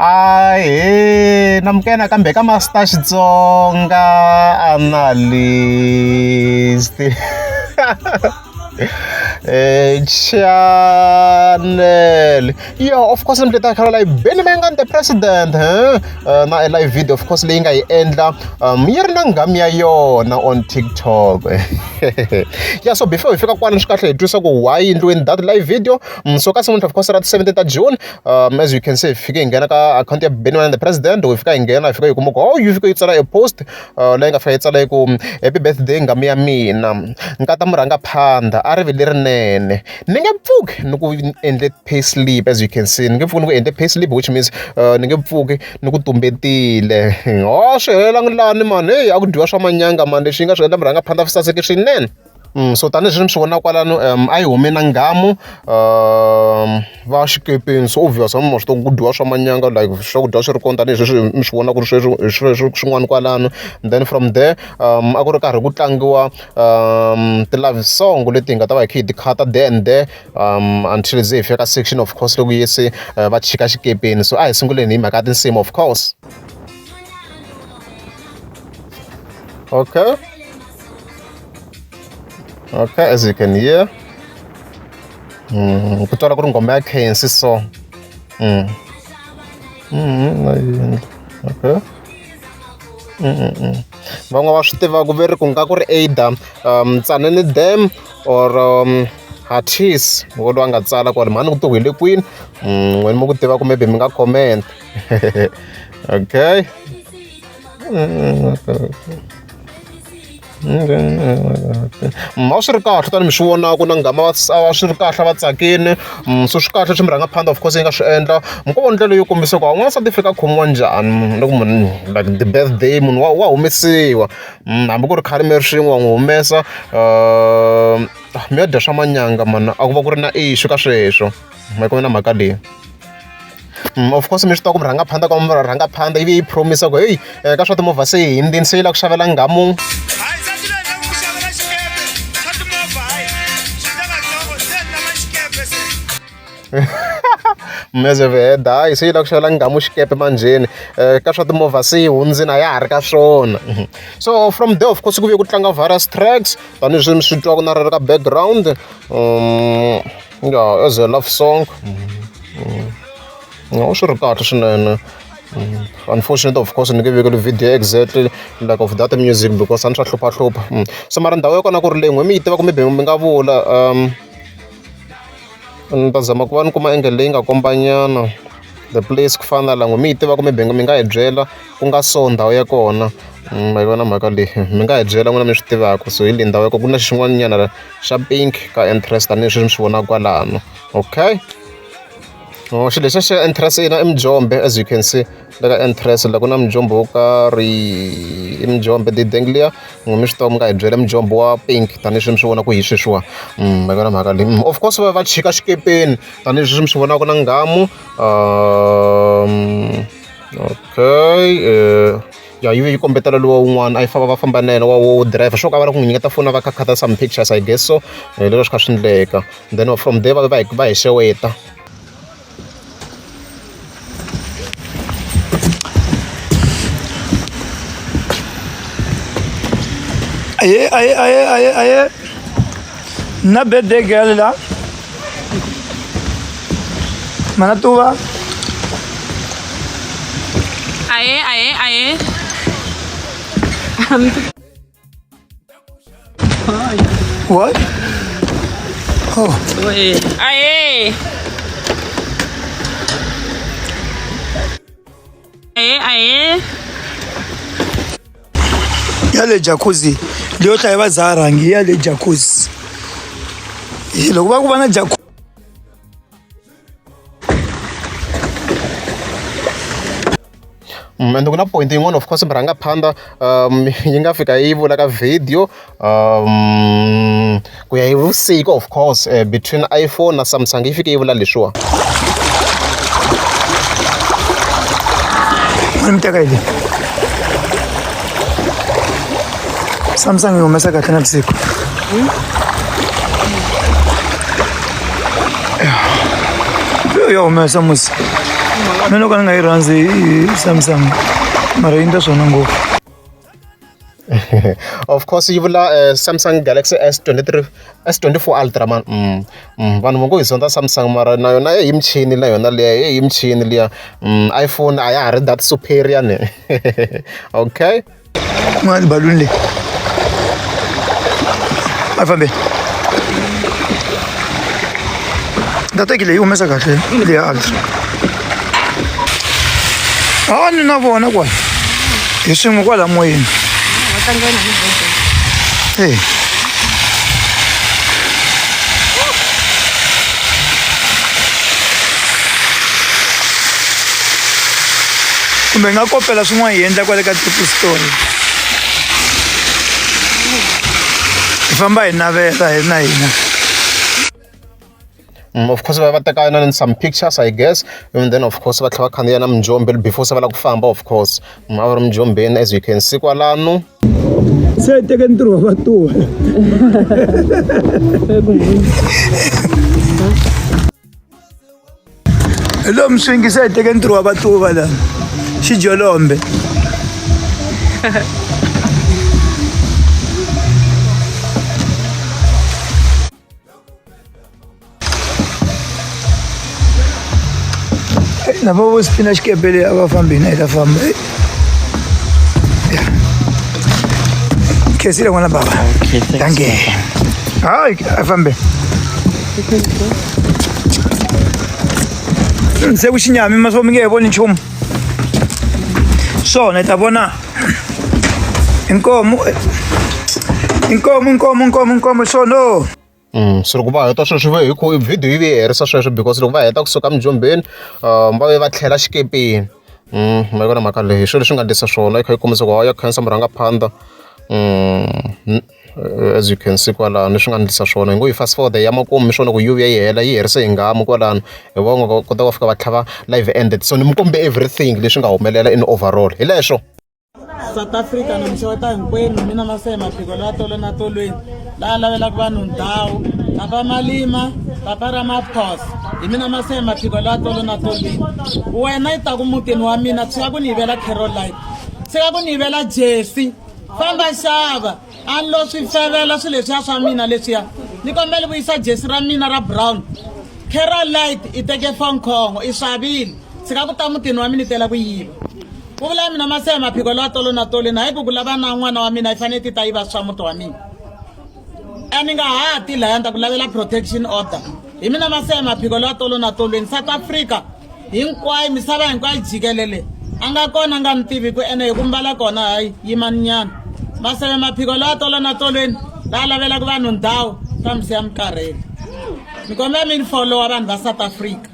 Ahee namukela nakambe ka Master Xitsonga Analyst channel yo of course ni ta khala like Benny Mayengani the president na live video of course leyi nga yi endla yi ri na nghamu ya yona on TikTok yeah so before hi fika kwalano swi kahle hi twisa ku why yi endliweni that live video so ka namuntlha of course ra ti 17 ta June as you can see hi fike hi nghena ka akhawunti ya Benny Mayengani the president hi fika hi nghena hi fika hi kuma ku oh yi fike yi tsala e post leyi nga fika yi tsala yi ku happy birthday nghamu ya mina nkata murhangaphandha a ri vi lerinene ni nge pfuki ni ku endle pay slip as you can see ni nge pfuki ni ku endle pay slip which means ni nge pfuki ni ku tumbetile ho swi helelangi lani mani heyi a ku dyiwa swa manyanga mani leswi yi nga swi endla murhangaphandha swi saseke swinene. So tanihileswi mi swi vonaka kwalano a yi hume na nghamu va xikepeni so obvious ma swi tiva ku dyiwa swa manyanga like swakudya swi ri kona tanihileswi mi swi vonaka ku ri sweswo hi sweswo swin'wana kwalano then from there a ku ri karhi ku tlangiwa ti-love song leti hi nga ta va hi kha hi ti khata there and there until ze hi fika ka section of course loko se va chika xikepeni so a hi sunguleni hi mhaka ya tinsimu of course. Okay. Okay, as you can hear. Ku twala ku ri nghoma ya Khensi so. Okay. Van'wana va swi tiva ku ve ri ku nga ku ri either Tzaneen Dam or Harties wo loyi a nga tsala kwale mhani ku ti wele kwini n'wina mi ku tiva ku maybe mi nga comment. Okay. A swi ri kahle tani mi swi vonaka na nghama a swi ri kahle a va tsakile so swi kahle swi murhangaphandha of course yi nga swi endla mi ko vona ndlela yo kombisa ku n'wansati i fika a khomiwa njhani loko munhu like the birthday munhu wa humesiwa hambi ku ri khale mi ri swin'we wa n'wi humesa mi ya dya swa manyanga mhani a ku va ku ri na issue ka sweswo ma yi vona mhaka leyi. Of course mi swi tiva ku murhangaphandha ka murhangaphandha ivi yi promise ku heyi ka swa timovha se yi hundzini se yi lava ku xavela nghamu. As you've heard hayi se yi lava ku xavela nghamu xikepe manjheni ka swa timovha se yi hundzini a ya ha ri ka swona. So from there of course ku vuye ku tlanga various tracks tanihileswi mi swi twaka na ra ka background yeah as a love song. A swi ri kahle swinene unfortunately of course ni nge vekeli video exactly like of that music because a ni swa hluphahlupha so mara ndhawu ya kona ku ri leyi n'we mi yi tivaka maybe mi nga vula ni ta zama ku va ni kuma angle leyi nga kombanyana the place ku fana na la n'we mi yi tivaka maybe mi nga hi byela ku nga so ndhawu ya kona ma yi vona mhaka leyi mi nga hi byela n'wina mi swi tivaka so hi leyi ndhawu ya kona ku na xin'wana nyana xa pink ka entrance tanihileswi mi swi vonaka kwalano okay. Oh, xilo lexiya xa entrance ina i mijombe as you can see le ka entrance la ku na mijombo wo karhi i mijombe didenge liya n'we mi swi tiva mi nga hi byela mijombo wa pink tanihileswi mi swi vona ku hi sweswiwa ma yi vona mhaka leyi of course va va chika xikepeni tanihileswi mi swi vonaka na nghamu okay ya yi ve yi kombetela lowa wun'wana a yi famba va famba na yena wa wo driver swo ka va lava ku n'wi nyiketa foni va kha khata some pictures I guess so hi leswi swi kha swi endleka then from there va va va hi xeweta. Aye, aye, aye, aye, aye. Na birthday girl la. Mana tuva. Aye, aye, aye. What? Oh. Aye. Aye, aye. Ya le jacuzzi leyo hlaya va dzaha rhangi ya le jacuzzi loko va ku va na jacuzzi. Ende ku na point yin'wana of course murhangaphandha yi nga fika yi vula ka video ku ya hi vusiku of course between iPhone na Samsung yi fike yi vula leswiwa. Mi teka yi Samsung yi humesa kahle navusiku. Yo ya humesa musi. Mina loko ni nga yi rhandzi Samsung mara yi endla swona ngopfu. Of course yi vula Samsung Galaxy S23 S24 Ultra man. Vanhu va ngo yi zonda Samsung mara na yona yi michini na yona liya yi michini liya. iPhone a ya ha ri that superior ne. Okay. N'wana balloon leyi a fambe ntateki leyi humesa kahle leya ultra a ni na vona kwala hi swin'we kwala moyeni e kumbe hi nga kopela swin'wana hi endla kwale ka triple story hi famba hi navela hi na hina. Of course va va teka na some pictures I guess and then of course va tlhela va khandziya na mijombe before se va lava ku famba of course a va ri mijombeni as you can see kwalano. Se hi teke ntirho wa vatuva. Hi lomu swingi se hi teke ntirho wa vatuva la xijolombe. Lava vo spina xikepe leyi a va fambi hina hi ta famba. Khensile n'wana bava. Dankie. Hayi a fambe. Se ku xinyami ma swo mi nge he voni nchumu. Swona hi ta vona inkomu inkomu inkomu inkomu inkomu swona. So loko va heta sweswo va hi ku video yi ve yi herisa sweswo because loko va heta kusuka emujombeni va ve va tlhela xikepeni. Ma yi vona mhaka leyi hi swona leswi nga endlisa swona yi kha yi kombisa ku ya khensa murhangaphandha as you can see kwalano leswi nga endlisa swona hi ngo yi fast forward ya makumu hi swona ku yi vuya yi hela yi herise hi nghamu kwalano hi vona va kota va fika va tlhava live ended so ni mi kombe everything leswi nga humelela in overall hi leswo. South Africa na mixeweta hinkwenu mina Maseye Maphiko lowa tolo na tolweni laha lavelaka vanhu ndhawu papa Malima papa Ramaphosa hi mina Maseye Maphiko lowa tolo na tolweni wena yi taku mutini wa mina tshika ku ni yivela Caroline tshika ku ni yivela Jesse famba xava a ni lo swi fevela swilo leswiya swa mina leswiya ni kombela vuyisa jesi ra mina ra brown Caroline i teke phone khongo i xavile tshika ku ta mutini wa mina i tela ku yiva Ku vula mina Maseye Maphiko lowa tolo na tolweni hayi ku ku lava na n'wana wa mina yi fanele ti ta yiva swa muti wa mina a ni nga ha ti laya ni ta ku lavela protection order hi mina Maseye Maphiko lowa tolo na tolweni South Africa hinkwayo misava hinkwayo jikelele a nga kona a nga ni tivi ku ene hi ku mbala kona hayi yimani nyana Maseye Maphiko lowa tolo na tolweni laha lavelaka vanhu ndhawu kambe se ya mi karhele ni kombela mi ni followa vanhu va South Africa.